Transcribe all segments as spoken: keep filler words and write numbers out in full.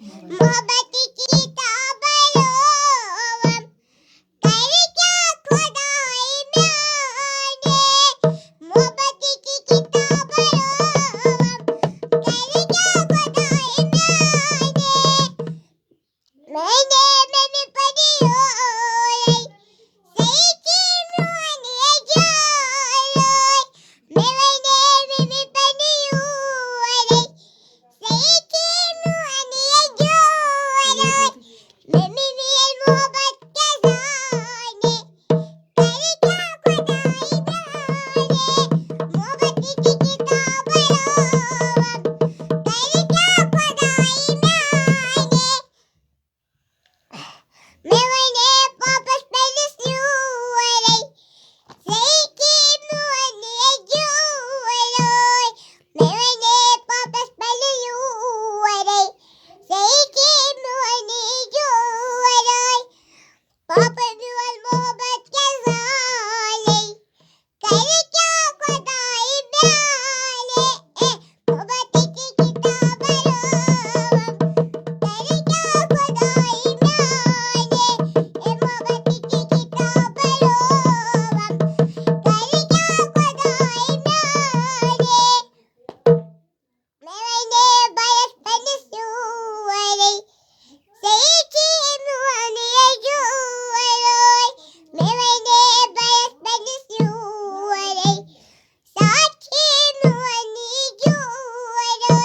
محبت کی کتاب روم، کرِ کیٛاہ خداے میٛانہِ؟ محبت کی کتاب روم، کرِ کیٛاہ خداے میٛانہِ؟ میٛانہِ مٔمی پٔرِو یورے، سُہ یہِ کہِ میٛون یہِ جوڑے۔ میٛانہِ مٔمی پٔرِو یورے، سُہ یہِ کہِ میٛون یہِ جوڑے۔ مٔمی میٛٲنۍ محبت کیٛاہ زانہِ، کرِ کیٛاہ خداے میٛانہِ؟ محبت کی کتاب روم، کرِ کیٛاہ خداے میٛانہِ؟ مےٚ وَنے پاپَس پنٛنِس یورَے، سُہ یہِ کہِ میٛون یہِ جوڑے۔ مےٚ وَنے پاپَس پنٛنِس یورَے، سُہ یہِ کہِ میٛون یہِ جوڑے۔ پاپہٕ میون محبت کیٛاہ زانہِ، کرِ کیٛاہ خداے میٛانہِ؟ اے محبت کی کتاب روم، کرِ کیٛاہ خداے میٛانہِ؟ اے محبت کی کتاب روم، کرِ کیٛاہ خداے میٛانہِ؟ مےٚ وَنے بَیَس پنٛنِس یورَے، سُہ یہِ کہِ میٛون یہِ جوڑے۔ مےٚ وَنے بَیَس پنٛنِس یورَے، سُہ یہِ کہِ میٛون یہِ جوڑے۔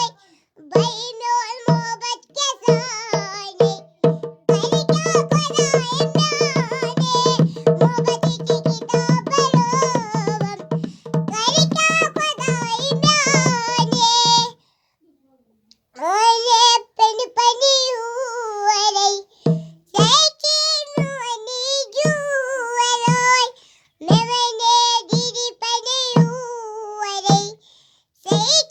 بَے میون محبت کیٛاہ زانہِ، کرِ کیٛاہ خداے میٛانہِ؟ محبت کی کتاب روم، کرِ کیٛاہ خداے میٛانہِ؟ مےٚ وَنے پنٛنہِ پنٛنہِ یورَے، سُہ یہِ کہِ میٛون یہِ جوڑے۔ مےٚ وَنے دیٖدی پنٛنہِ یورَے، سُہ یہِ